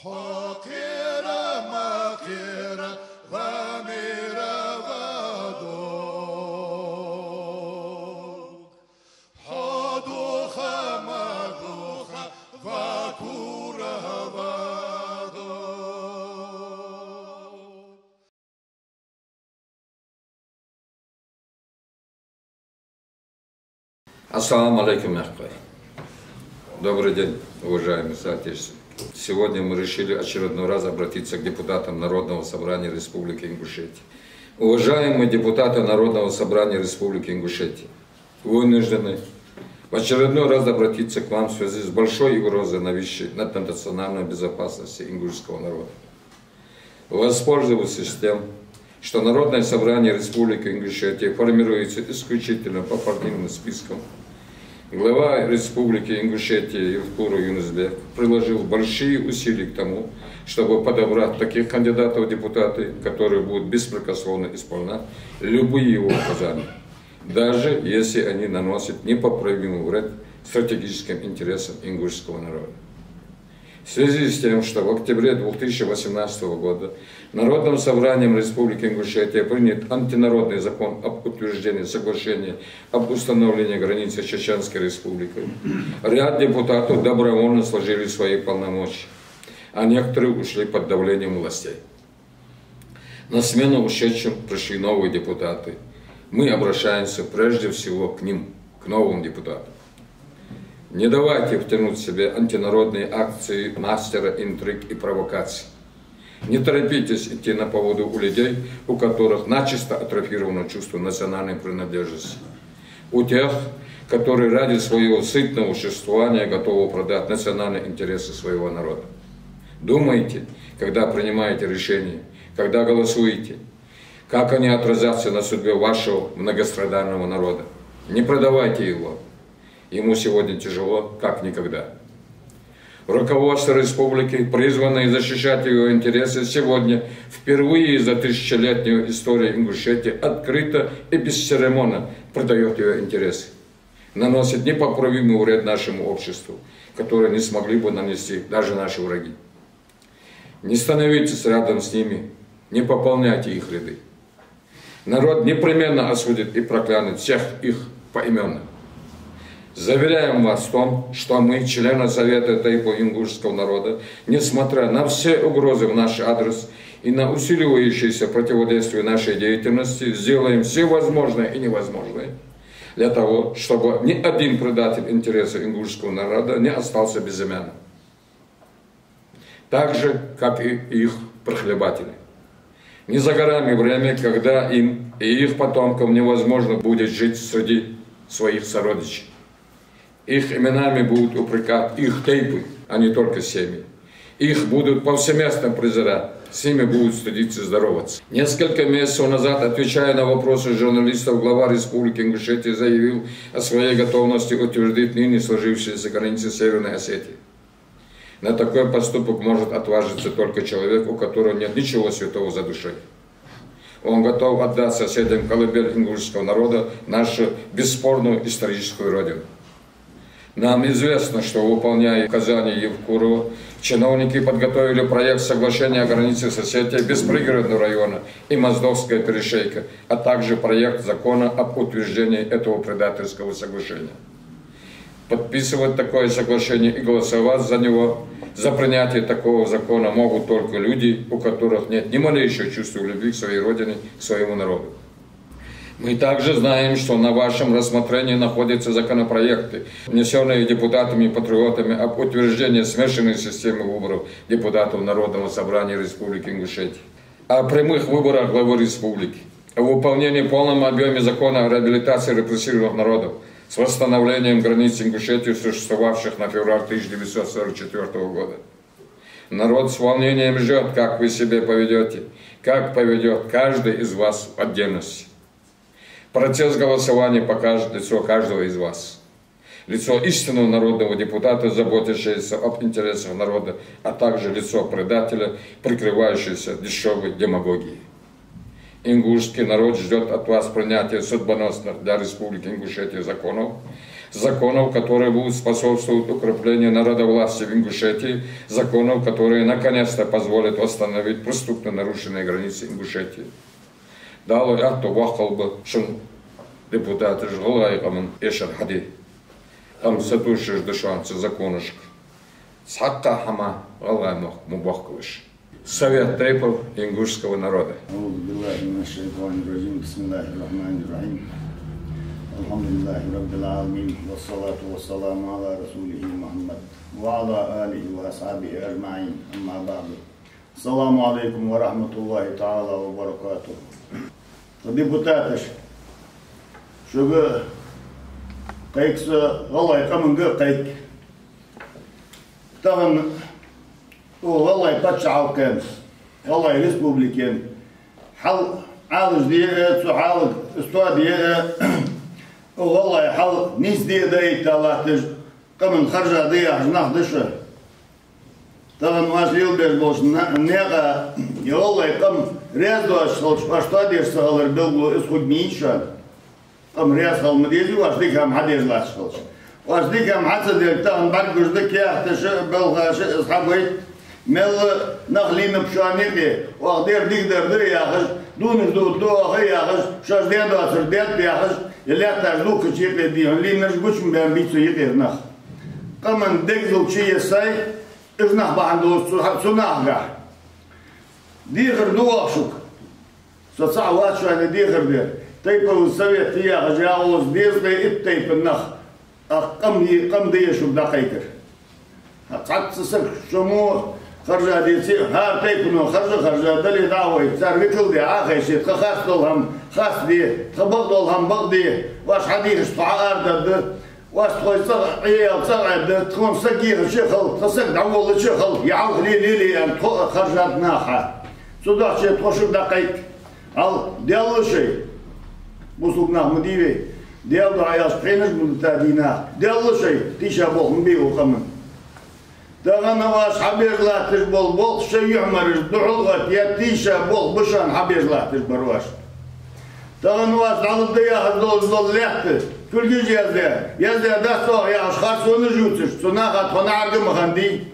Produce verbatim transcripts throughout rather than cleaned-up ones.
Хьо кхера ма кхера, ва мера, ва дог. Хьо духа ма духа, ва кура, ва дог. Ассаламу алейкум, мехкахой. Добрый день, уважаемые соотечественники. Сегодня мы решили очередной раз обратиться к депутатам Народного собрания Республики Ингушетия. Уважаемые депутаты Народного собрания Республики Ингушетия, вынуждены в очередной раз обратиться к вам в связи с большой угрозой, нависшей над национальной безопасностью ингушского народа. Воспользовавшись тем, что Народное собрание Республики Ингушетия формируется исключительно по партийным спискам, глава Республики Ингушетия Евкуров Юнус-Бек приложил большие усилия к тому, чтобы подобрать таких кандидатов в депутаты, которые будут беспрекословно исполнять любые его указания, даже если они наносят непоправимый вред стратегическим интересам ингушского народа. В связи с тем, что в октябре две тысячи восемнадцатого года Народным собранием Республики Ингушетия принят антинародный закон об утверждении соглашения об установлении границы с Чеченской Республикой, ряд депутатов добровольно сложили свои полномочия, а некоторые ушли под давлением властей. На смену ушедшим пришли новые депутаты. Мы обращаемся прежде всего к ним, к новым депутатам. Не давайте втянуть себе антинародные акции мастера интриг и провокаций. Не торопитесь идти на поводу у людей, у которых начисто атрофировано чувство национальной принадлежности. У тех, которые ради своего сытного существования готовы продать национальные интересы своего народа. Думайте, когда принимаете решения, когда голосуете, как они отразятся на судьбе вашего многострадального народа. Не продавайте его. Ему сегодня тяжело, как никогда. Руководство республики, призванное защищать его интересы, сегодня впервые за тысячелетнюю историю Ингушетии открыто и бесцеремонно предаёт её интересы, наносит непоправимый вред нашему обществу, который не смогли бы нанести даже наши враги. Не становитесь рядом с ними, не пополняйте их ряды. Народ непременно осудит и проклянет всех их поименно. Заверяем вас в том, что мы, члены Совета тейпов ингушского народа, несмотря на все угрозы в наш адрес и на усиливающееся противодействие нашей деятельности, сделаем всё возможное и невозможное для того, чтобы ни один предатель интересов ингушского народа не остался безымянным, так же, как и их прихлебатели. Не за горами время, когда им и их потомкам невозможно будет жить среди своих сородичей. Их именами будут упрекать их тейпы, а не только семьи. Их будут повсеместно презирать, с ними будут стыдиться здороваться. Несколько месяцев назад, отвечая на вопросы журналистов, глава Республики Ингушетия заявил о своей готовности утвердить ныне сложившиеся границы Северной Осетии. На такой поступок может отважиться только человек, у которого нет ничего святого за душой. Он готов отдать соседям колыбель ингушского народа, нашу бесспорную историческую родину. Нам известно, что, выполняя указания Евкурова, чиновники подготовили проект соглашения о границе с Осетией без Пригородного района и Моздокского перешейка, а также проект закона об утверждении этого предательского соглашения. Подписывать такое соглашение и голосовать за него, за принятие такого закона могут только люди, у которых нет ни малейшего чувства любви к своей родине, к своему народу. Мы также знаем, что на вашем рассмотрении находятся законопроекты, внесённые депутатами-патриотами, об утверждении смешанной системы выборов депутатов Народного собрания Республики Ингушетия, о прямых выборах главы республики, о выполнении в полном объёме закона о реабилитации репрессированных народов с восстановлением границ Ингушетии, существовавших на февраль тысяча девятьсот сорок четвёртого года. Народ с волнением ждёт, как вы себя поведёте, как поведёт каждый из вас в отдельности. Процесс голосования покажет лицо каждого из вас. Лицо истинного народного депутата, заботящегося об интересах народа, а также лицо предателя, прикрывающегося дешёвой демагогией. Ингушский народ ждёт от вас принятия судьбоносных для Республики Ингушетия законов, Законов, которые будут способствовать укреплению народовластия в Ингушетии, законов, которые наконец-то позволят восстановить преступно нарушенные границы Ингушетии. Дала аьттув боаккхалба шун, депутаташ, гӀалгӀай къаман эшар хьаде. Къам сатувсаш да шоана цу законашка. Цхьаккха хӀама гӀалгӀай мохк ма боаккхалаш. Совет тейпов ингушского народа. أعوذ بالله من الشيطان الرجيم. بسم الله الرحمن الرحيم. الحمد لله رب العالمين. والصلاة والسلام على رسوله محمد وعلى آله وأصحابه أجمعين. أما بعد. السلام عليكم ورحمة الله تعالى وبركاته. Тха депутаташ, шуга кхайк, са гӀалгӀай къаманга кхайк. Тахан укх гӀалгӀай паччахьалкхен, гӀалгӀай республикен хьал Ӏалашде а, цу хьалага тоаде а, укх гӀалгӀай хьал нийсде а дӀаэтта латташ, къаман харжа да яхаш нах да шо. Тахан оаш лелабеш болча на-, наькъа, е гӀалгӀай къам раьза доацаш хилча, оаш тоадеш ца хилара белгало из хургья шоана. Къам раьза хила ма дезий, оаш дика хӀама хьадеш латташ хилча. Оаш дика хӀама хьа ца делча, тахан бӀаргагуш да каьхаташа а, балхаша а из хьагойт. Мел нах лийннаб шоана юкъе, оаха дер дикадар да яхаш, дувнаш дувргда оаха яхаш, шоаш даь доацар даьд яхаш, е лаьтташ дувхача юкъе дий хьона лийннараш гучабаьннабий цу юкъера нах. Къаман дегазал чуессай, уж нах бахьан долаш цу, цу нахагахьа. Дехар ду оаха шуга. Со цхьа вац шоана дехар дер. Тайпан совет яхаш ягӀолаш дезткъеи итт тайпан нах. Ах, къам е, къам да е шуга дӀакхайкар. Цхьацца саг, шо мо харжа деце а, хӀара тайпано харжа, харжа дале дӀа а вай, цар викал де, Ӏохайше, тха харц дола хӀама харцде, тха бакъ дола хӀама бакъде, оаш хьадийхача тхо Ӏоарадаргда, оаш тхоай цӀагӀа Ӏеял цӀагӀа Ӏаьдда, тхона саг ехача а хила, тха саг дӀаволлача а хила, е хьалха ле, ле, ле аьнна, тхо а харжаргда наха. Цудухьа тхо шуга дӀакхайк. Хьал, делла шоай. Бусалба нах ма дий вай. Даьла духьа аьлча, пхьенаш ма да та дийнахьа. Делла шоай, тийша болх ма бе укх къаман. Тахан оаш хьабеш латташ бола болх шоай юхьмараш духьал а оттае, тийша болх ба шоана хьабеш латташ бар оаш. Тахан оаш дӀалургда яхаш долаш дола лаьтта, кулгаш яздаь, яздаь дац оаха яхаш харцонаш ювцаш, цу наха тхо наӀарга ма хиннадий.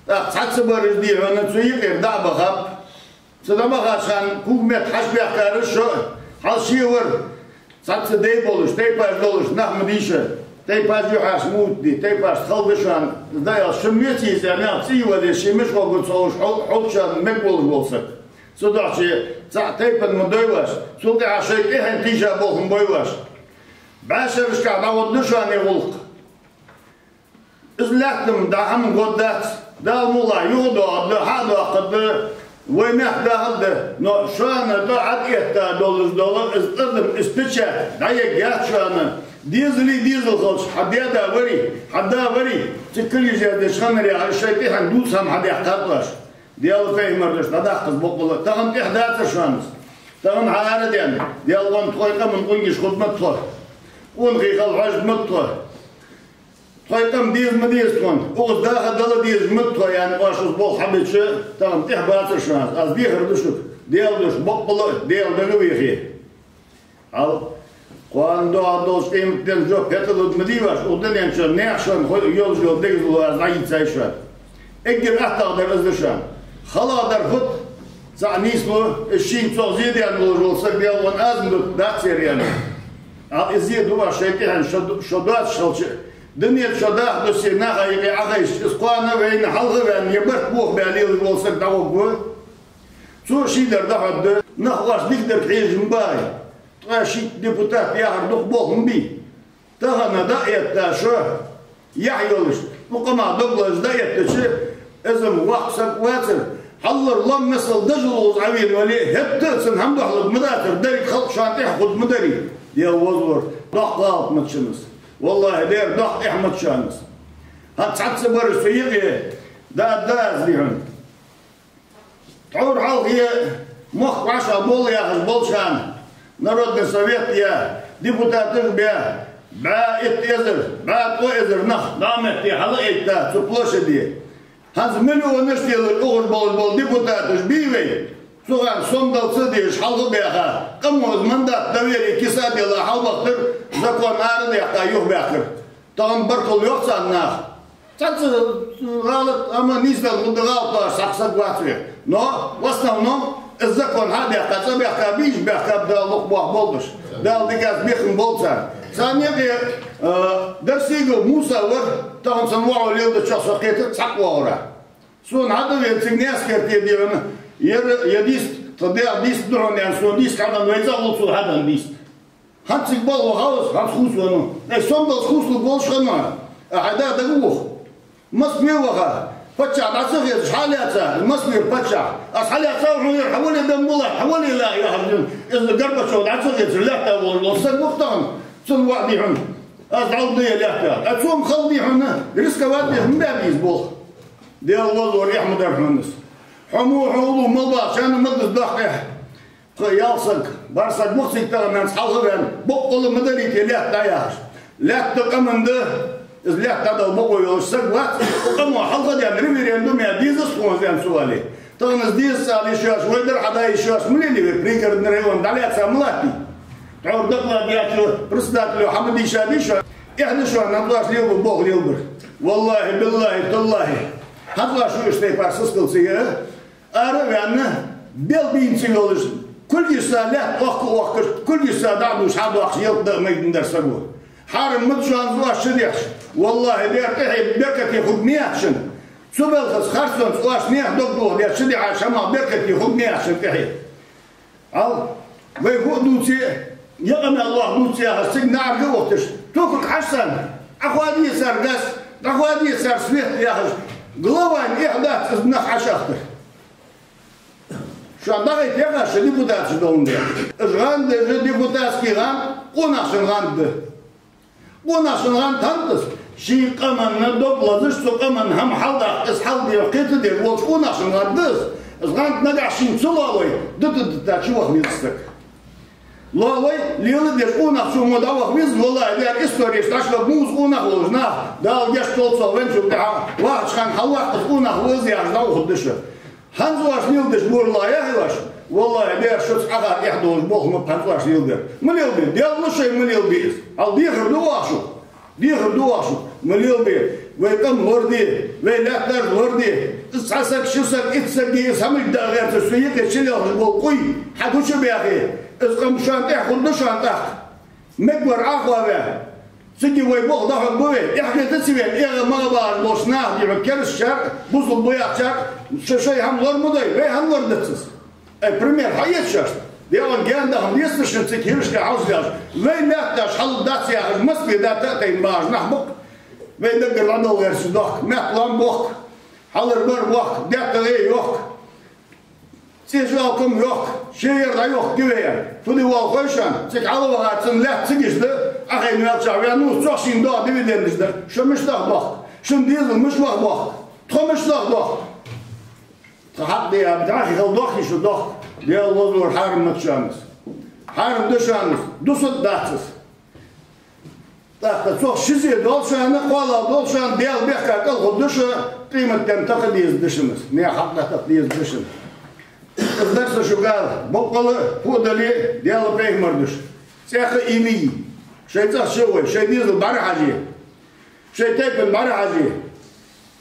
ТӀаккха цхьаццабараш дий хьона цу юкъера дӀа а бахаб. Цу дӀабахача хана кулг метта хьачубаьхкараш шо, хьал шевар, цхьацца дай болаш, тайпаш долаш, нах ма дий шо, тайпаш юхьаш ма оттаде, тайпашца хала да шоана, из дӀаала шун веций из, аьнна, цӀий ваде, ший мишта гӀоргва ца ховш, хьо-, хьо шоана мегаш волаш вола саг. Цудухьа цхьа тайпан ма дой оаш, цул тӀехьа шоай тӀехьенна тийша болх ма бой оаш. БӀаьшерашкахьа дӀагӀоргда шоана ер гӀулакх. Из лаьтта-м дӀа хӀама гӀоргдац, Дала мукъалахь юхадоагӀаргда, хьа а доаккхаргда, вай мехка дахаргда, но шоана тӀа ӀотӀаэтта долаш дола из адам, из печать дӀаергьяц шоана. Дезалий, дезал хилча, хьа даь-да варий, хьа да варий, цига кулгаш яздеш хиннар яхаш, шоай тӀехьенна дувца хӀама хьадаьккхад оаш. Даьла пайхамара дешаца дӀадаккха из бокъонца. Тахан тӀехьа дацар шоана из. Тахан хьаарадаьнна, Даьла гӀонна тхоай къаман къонгаш хургда-м тхо. Къонахий хила хьожаргда-м тхо. Тхоай къам деза ма деза тхона, укхаза даха дала дезаш ма да тхо, аьнна, оаш из болх хьабича, тахан тӀехьа бацар шоана из. Аз дехар ду шуга, Даьла духьа, боккъала а Даьла дага вехе. Хьал, кхоана доагӀаргдолча къематденна жоп хӀета лургда ма дий оаш, укх дунен чу наха шоана хо-, йолаш йола дегазало аз дӀайийцай шоана. Эггара аттагӀдар из да шоана. ХалагӀдар фуд, цхьа нийслу, из шийна цох зе даьнна волаш вола саг, Даьла гӀонна, аз-м ду, дац ер аьнна. Ӏа из зе ду оаш шоай тӀехьенна, шо ду-, шо доацаш хилча, дунен тӀа шо даха доссий наха юкъе Ӏохайшача, из кхоана а вайна, хьалха а ваьнна, е барт бохабаь лелаш вола саг дӀагӀоргва. Цо шийдар дӀахьоргда, нах оаш дикадарга хьежаш ма багӀий. Ткъаь шийтта депутат яхар дукха болх ма бий. Тахан дӀаэтта шо, яхь йолаш, укх къамах дог лазаш дӀаэттача, из-м воккха саг вацар, хьалхара лоам, масал, дажал укхаза Ӏовена вале, хӀаьта а цунна хӀама дохьалургда ма дацар, деррига халкъ шоана тӀехьа хургда ма дарий. Даьла воза вар, доккха гӀалат ма дац шоана из. ВаллахӀи, дера, доккха эхь ма дац шоана из. ХӀанз цхьаццабараш цу юкъе да, да аз дий хьона. Тхьовра хьалхе мохк вӀашагӀболла яхаш болча хана, Народный совет я, депутаташ бе, бӀаь итт эзар, бӀаь ткъо эзар нах дӀа а метте хьалаайтта цу площаде. ХӀанз миллионаш телар ухаш болаш бола депутаташ бий вай? Цу хана сомадалца дезаш хьалха баьха, къамо из мандат доверия киса а делла хьалбахийтар, закон арадаьккха юхабаьхкар. Тахан баркал йоах царна наха. Цхьацца гӀалат, амма нийсденна хӀама да гӀалат лоархӀаш цхьаккха саг вац вай. Но, в основном, из закон хьа а даьккха, цӀа баьхка, бийжа баьхка, Дала лукх боахк болба уж. Дала дикаца бехк болба царна. Царна юкъе, э, Дарсигов Муса вар, тахан цун воӀо леладечох со кхетар цхьаккха вахара. Сона хьадувцар цига Наьсарке дийхьа, ер, ер дийст, тха даьх дийст да хьона аьнна, сона дийст хьаденна, вай цӀагӀа волчул хьаденна дийст. ХӀанз цига бала ваха ва из, хӀанз хувцавеннав. Ай, сомадалца хувцалургволаш хиннав. Ахьа да дага вух. Москве ваха. Паччахь дӀа ца хецаш, хьалаьца, Москвера паччахь. Аз хьалаьца, хьона ер хьавола, Бамбулат, хьавола, ла яхар дин. Из Горбачев дӀа ца хецаш, лаьтта волаш вола саг вух тахан. Цун воӀ дийхьа. Аз дӀалургда ер лаьтта. А цо-м хала дийхьа, рисковать дийхьа, ма баьб из болх. Даьла лоалахь, эхь ма дар хьона из. Хьо мо хьо уллув мел бахачарна ма деза доккха эхь. Тха ялх саг, бархӀ саг ва-кх цига тахан нанас хьалха ваьнна, боккъала ма далийта лаьтта дӀаяхаш. Лаьтта къаман да, из лаьтта дӀадала бокъо йолаш саг вац, къамо хьалха даьнна референдум яь дезац тхона аьнна цо аьле. Тахан из дезац ала йиш йоацаш, вай дар хьада йиш йоацаш ма лелий вай, Пригородный район дӀалаьца ма латтий. Тхьовра доклад яьча председатело хьа ма дийша дийша, эхь да шоана хӀанз оаш лелабу болх лелабар. ВаллахӀи, биллахӀи, таллахӀи, хӀанз оаш шу иштта тайпара сискал ца я, ара а ваьнна, бел бийна ца йолаш, кулгашца лаьтта охка а охкаш, кулгашца дӀа а дуаш, хьадоаккхаш, ялат даа майдан дар саго. Хьарам ма да шоана из оаш чудехаш. ВаллахӀи, дера тӀехье беркате хургма яц шун. Цу балхаца, харцонца оаш наьха дог дохадеш чудихьа шамах беркате хургма яц шун тӀехье. Ӏа, вай фу а дувце, е къамаьл лоха дувце яхаш, цига наӀарга а вохийташ, тукхарг хьажа царна, Ӏохоаде цар газ, дӀахоаде цар свет яхаш, главайна эхь дац из нах хьачуахийтар. Шоана дӀахайта яхаш шо депутаташ доландаь. Уж гӀанд да, уж депутатски гӀанд, къонахчун гӀанд да. Къонахчун гӀанд хӀанз да из, ший къаманна дог лазаш, цу къаман хӀама хьалдаккха, из хьалдеха кхетадеш волча къонахчун гӀанд да из. Из гӀанд нагахь шийна ца лоалой, дита-дита чуваха веза саг. Лоалой, леладеш къонахчо мо дӀаваха веза, валлахӀи, дера истореш дӀачула муз къонах волаш нах, Дала гешт долда цох, венначул тӀехьагӀа вахача хана хьалваккха из къонах ва из яхаш дӀавахаргда шо. ХӀанз оаш леладеш боаралахь оаш, валлахӀи, дера шоца Ӏаха эхь долаш болх ма ба хӀанз оаш леладер. Ма лелабе, Даьла луш шоай ма лелабе из. Хьал дехар ду оаха шух. Дехар ду оаха шух. Ма лелабе. Вай къам лораде, вай лаьтташ лораде. Из цхьа саг, ши саг, итт саг, из хӀамаш даа гӀерташ, цу юкъе чулелхаш бола къуй хьа гучабаьхе, из къам шоана тӀехьа хургда шоана тӀаккха. Мегвар Ӏохоаваь, цига вай болх дӀахьоргба вай, эхь хета ца вена, эгӀа-магӀа багӀаш болча наха дийхьа керастачар, бусалба боацачар, шо шоай хӀама лора ма дой, вай хӀана лорадац из? Ай, пример хьаэца шоашта. Даьла гаьна даха деза шун цига хӀирашка хьовсадаьлча, вай лаьтташ хьалдац яхаш, Москве дӀатӀатайна багӀаш нах ба-кх. Вай даггара дӀадала гӀерташ дохк, мехка лоам бохк, хьалар-бар бохк, даьтта гӀе йохк. ЦӀеча алкам йохк, шеяр дӀайохк гивеяр. Фу де воал хой шоана, цига хьалваха цун лаьтта цига иштта да, Ӏохайна ваьлча ваьнна ва из, цох шийна доагӀа дивидендаш да. Шо мишта даха дохк? Шун дезал мишта ваха дохк? Тхо мишта даха дохк? Тха хьакъ де а, дӀахи хала дохк шо дохк. Даьла лоалахь, хьарам ма да шоана из. Хьарам да шоана из, дусаргдац из. ТӀаккха цох ши зе долаш шоана, кхоалагӀа долаш шоана, Даьла бехка кӀалхаргда шо, къематденна такха дезаргда шун из, наьха хьакъ дӀатакха дезаргда шун. Из дар са шуга ала, боккъала фу а дале, Даьла, пайхамара духьа. ЦӀаькха а иман е. Шоай цӀагӀа шо гӀой, шоай дезал бӀарахьаже. Шоай тайпан бӀарахьаже.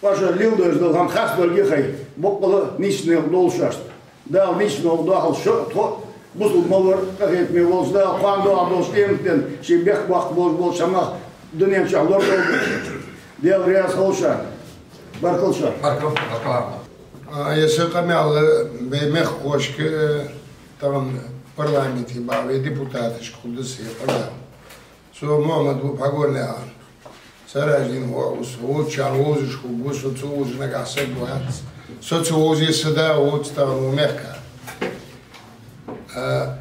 Оаш леладеш дола хӀама харц долга хай, боккъала нийсача наькъа довла шоашта. Дала нийсача наькъа доахалда шо а, тхо а, бусалба мел вар а, къахетаме волча Дала кхоана доагӀаргдолча къематденна ший бехк боаккхаргболаш болча хӀамах дунен чу лорадолда. Даьла раьза хилва шоана. Баркал шоана. Баркал, баркал. А, ер са къамаьл, э, вай мехкахошка, э, тахан парламенте бахача вай депутаташка хургда са ер къамаьл. Со Мухьаммад ва, Пхьагорнаькъан. Сараждин воӀ ва со, вокхарна вовзаш хургва со, ца вовзаш нагахьа саг вац. Со ца вовзе, са да вовз тахан укх мехка. А,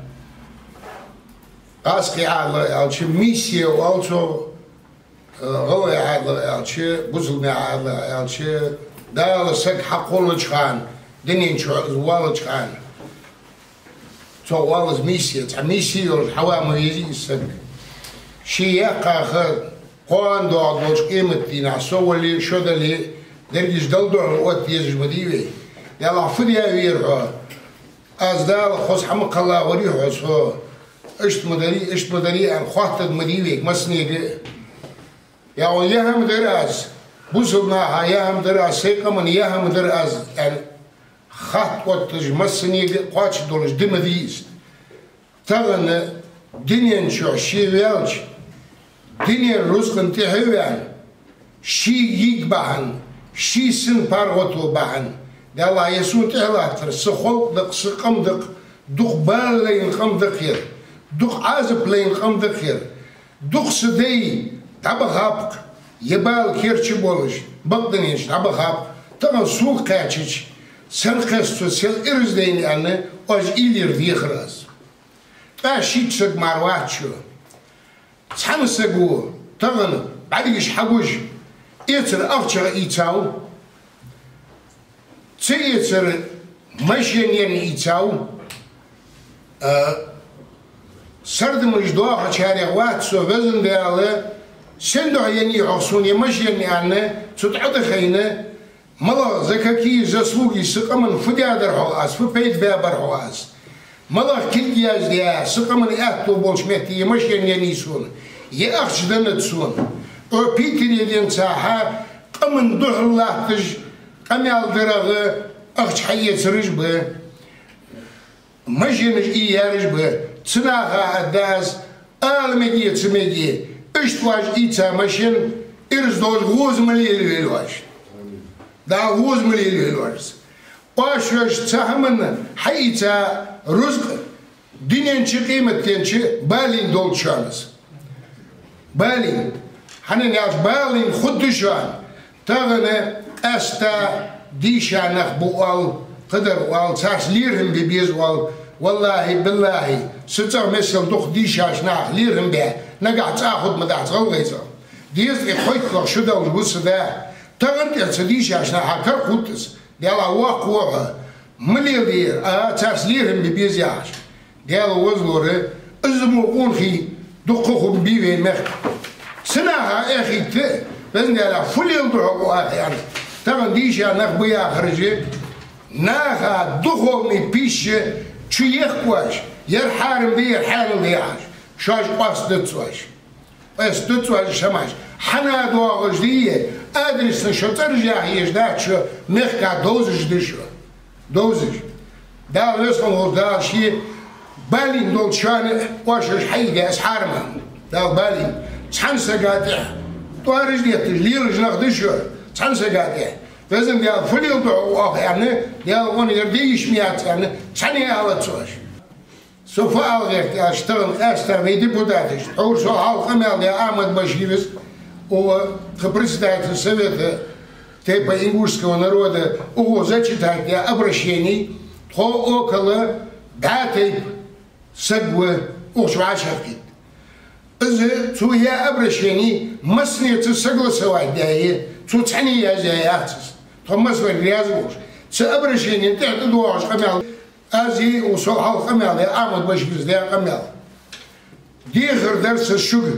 кхаьске Ӏаьдала аьлча, миссия оал цох, а, гӀалгӀай Ӏаьдала аьлча, бусалба Ӏаьдала аьлча, Дала саг хьакхоллача хана, дунен чу из воаллача хана, цо оал из миссия, цхьа миссия йолаш хьава ма везий из саг. Ший яьккха ха кхоана доагӀаргдолча къематдийнахьа со вале, шо дале, дерригаш Далла духьала отта дезаш ма дий вай. Делахь фу даь вера хьо? Аз Дала хоза хӀама кхелла вар хьо со, иштта ма дарий, иштта ма дарий аьнна, хоаттаргда ма дий вайга массанега. Я хьона, ер хӀама дар аз, бусалба наха ер хӀама дар аз, сай къаман ер хӀама дар аз аьнна, хатта отташ массанега кхоачаш долаш ди ма дий из. Тахан дунен чу ше ваьлча, дунен рузкъан тӀехьа ваьнна, ший йига бахьан, ший сина паргӀато бахьан, Даьла, ер сона тӀехьа латтар са халкъ да-кх, са къам да-кх, дукха бала лайна къам да-кх ер, дукха Ӏазап лайна къам да-кх ер, дукха са дай дӀабахаб-кх, ер бала керча болаш, бакъдунен чу дӀабахаб-кх, тахан сога кхаьчача, сона кхестача сел ираз дайна аьнна, оаш уйла яр дехар аз. Ткъаь шийтта саг мара вац шо. Цхьан саго тахан бӀаргаш хьагуш, эцар ахчах ийцав, цхьа эцар машен енна ийцав, а, сардамаш доахачарех вац со, Везан Даьла, сен духьа еннай хьогӀ сона ер машен аьнна, цу тӀа Ӏодахайна, малагӀа, за какие заслуги са къаман фу даьдар хьогӀ аз, фу пайда баьбар хьогӀ аз? МалагӀа кулг яздаь, са къаман аьттув болча метте ер машен еннай сона, ер ахча деннад сона? Ӏо Питере денз хьа къаман духьал латташ, къамаьл дарагӀа ахча хьаэцараш ба, машенаш ийяраш ба, цу наха а дас, ала меге, ца меге, иштта оаш ийца машен, ираз долаш гӀоза ма лелавелий оаш. Дала гӀоза ма лелавелий оаш. Оаш шоаш цу хӀаманна хьаийца рузкъа дунен чу, къематден чу балийна долда шоана из. Балийна. ХӀана аьлча балийна хургда шоана. Тахан къаьстта дийша нах ба оал, кхыдар оал, царца лерхӀам бе беза оал. ВаллахӀи, биллахӀи, са цӀагӀа мел дукха дийшача наха лерхӀам баь, нагахь цӀа хургда ма дац гӀалгӀай цӀагӀа. Дезткъеи кхойтталагӀа шу долаш ва са да. Тахан тӀехьа цу дийшача наха кара хургда из. Даьла, воккха ва хьо, ма леладе ер, а царца лерхӀам бе беза яхаш. Даьла возалора, из мо къонахий дукха хургбий вай мехка. Цу наха эхийта, Везан Даьла, фу леладу хьо оаха аьнна. Тахан дийша нах ба яхараш, наха духовный пища чу ехк оаш, ер хьарам да, ер хьаьнал да яхаш. Шоаш къоастадац оаш. Къоастадац оаш шоаш. Хьанна доагӀаш дий, адресна шо цӀераш яха езаш дац шо, мехка довзаш да шо. Довзаш. Дала веза хинна волча Дала ше балийна долча шоана оаш уж хьаийдаь из хьарам хӀама. Дала балийна. Цхьан сага тӀехьа тӀоараш детташ лелаш нах да шо. Цхьан сага тӀехьа. Везан Даьла, фу леладу хьо оаха аьнна, Даьла, къонахий, ер де йиш ма яц аьнна, цхьанне а алац оаш. Со фу ала гӀерт аьлча, тахан къаьстта вай депутаташ, тхьовра сол хьалха къамаьл даь Ахьмад-Баширас, укх тха председатель Совета тейпов ингушского народа, укхо зачитать даь обращени, тхо около бӀаь тайпа саг ва укх чу вӀашагӀкхийтта. Из цо яь обращени массанеца согласовать даь я, цо цхьанне язъяь яц из. Тхо массавар раьза волаш. Цу обращенена тӀехьа тӀадоагӀаш къамаьл аз, укх сол хьалха къамаьл даь Ахьмад-Баширас даь къамаьл. Дехар дар са шуга,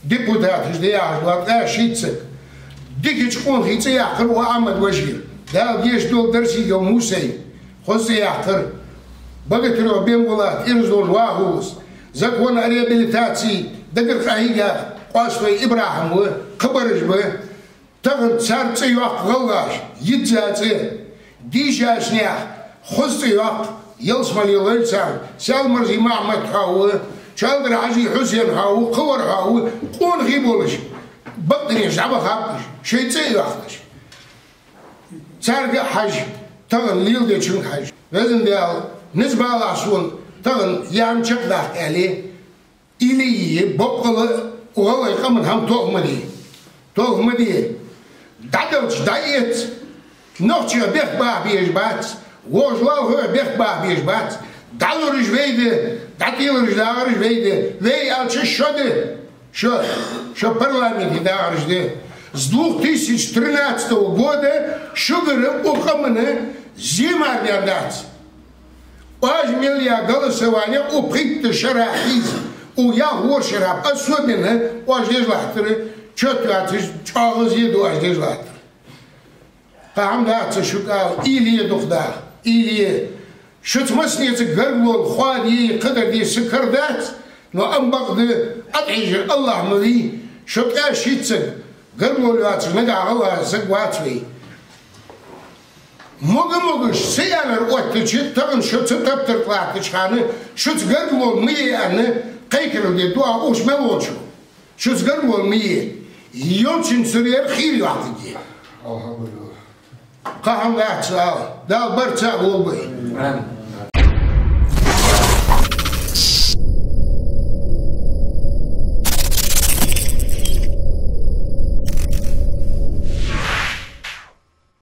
депутаташ да яхаш дола ткъаь шийтта саг. Дикача къонахий цӀи яьккхар укх Ахьмад-Башира. Дала гешт долда, Дарсигов Мусайна хоза цӀи яьккхар. Богатырев Бембулата ираз долаш вахаву из. Закон о реабилитации дагара къахьийга Къоастой ИбрахӀим ва, кхыбараш ба. Тахан цар цӀи йоаккх гӀалгӀаша, йизза цӀи. Дийшача наьха хоза цӀи йоаккх, ялсмале лойла царна, Саьлмарзий Махьмад хьоахаву, Чалдар-Хьажий Хьусен хьоахаву, кхывар хьоахаву, къонахий болаш, бакъдунен чу дӀабахаб уж, шоай цӀи а йоаккхаш. Царга а хьажа, тахан леладечунга а хьажа. Везан Даьла, низ балахь сона тахан ер хӀама чакхдаккха аьле, уйла е, боккъала укх гӀалгӀай къаман хӀама толхаш ма де. Толхаш ма де. ДӀаделча дӀаэца. Нохчех бехк баха безаш бац. ВогӀаш лоалахойх бехк баха безаш бац. ДӀалураш вай да, дӀателараш, дагӀараш вай да. Вай аьлча шо да. Шо, шо парламенте дагӀараш да. С двух тысяч тринадцатого года шугара укх къаман зе мара даьннадац. Оаш мел яь голосовани укх пхийтта шера хьийза, укх ялх ворхӀ шера, особенно оаш деш латтар, чот йоацаш, чӀоагӀа зе да оаш деш латтар. Кхы хӀама дац шуга ала, уйла е дукха даха, уйла е. Шуца массанеца гаргало хьоаде, кхыдар де са кара дац, но амма бакъда, ӀотӀахьежар АллахӀ ма вий, шо тӀа шийцаг гаргало йоацаш нагахь гӀалгӀа саг вац вай. Мога-могаш са аьннар оттача, тахан шо цу таптар тӀа латтача хана, шуца гаргало ма е аьнна, кхайкарал де дуӀа уж мел волчо. Шуца гаргало ма е. Йолчун цура ер хийра йоахаргья. АлхьамдулиллахӀ. Кхы хӀама дац ала. Дала барт цаӀ волба вай. Амин.